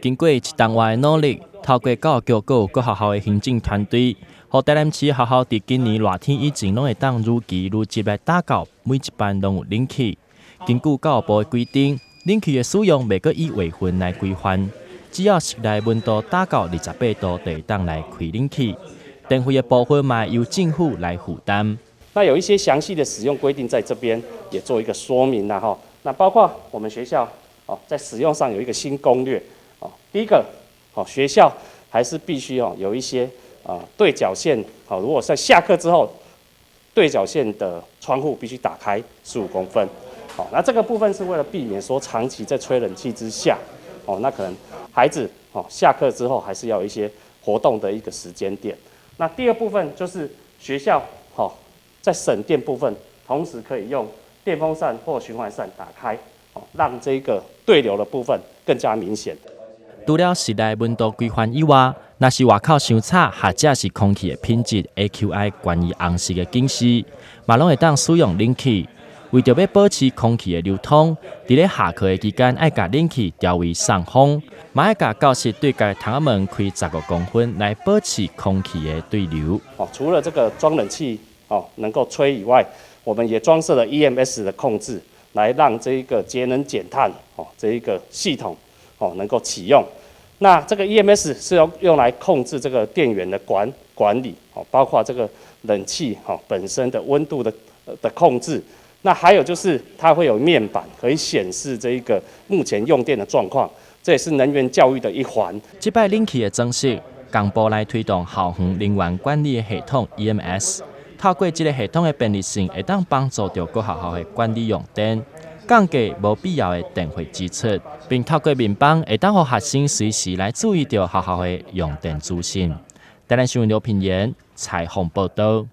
經過一冬外的努力，透過教育局閣有各學校的行政團隊，予台南市學校佇今年熱天以前，攏會當如期如質來打到每一班攏有冷氣。根據教育部的規定，冷氣的使用袂閣以月份來規範，只要室內溫度達到28度，就會當來開冷氣。電費的部分嘛，由政府來負擔。那有一些詳細的使用規定，在這邊也做一個說明啦，哈。那包括我們學校哦，在使用上有一個新攻略哦。第一個，哦，學校還是必須哦有一些啊對角線，好，如果在下課之後，對角線的窗戶必須打開15公分。好，那這個部分是為了避免說長期在吹冷氣之下，哦，那可能孩子哦下課之後還是要有一些活動的一個時間點。那第二部分就是學校吼在省電部分，同時可以用電風扇或循環扇打開，哦，讓這個對流的部分更加明顯。除了室內溫度規範以外，若是外口傷吵，或者是空氣的品質 AQI 懸於紅色的警示，嘛攏會當使用冷氣。為著欲保持空氣的流通，佇咧下課的期間，愛共冷氣調為送風，嘛愛共教室對角的窗仔門開15公分，來保持空氣的對流。哦，除了這個裝冷氣哦能夠吹以外，我們也裝設了 EMS 的控制，來讓這一個節能減碳哦這一個系統哦能夠啟用。那這個 EMS 是要用來控制這個電源的管理哦，包括這個冷氣哈本身的溫度的控制。那還有就是它會有面板可以顯示這一個目前用電的狀況，這也是能源教育的一環。這擺冷氣的裝設，同步來推動校園能源管理的系統 EMS，透過這個系統的便利性，會當幫助著各學校的管理用電，降低無必要的電費支出，並透過面板會當予學生隨時來注意著學校的用電資訊。台南新聞劉品言採訪報導。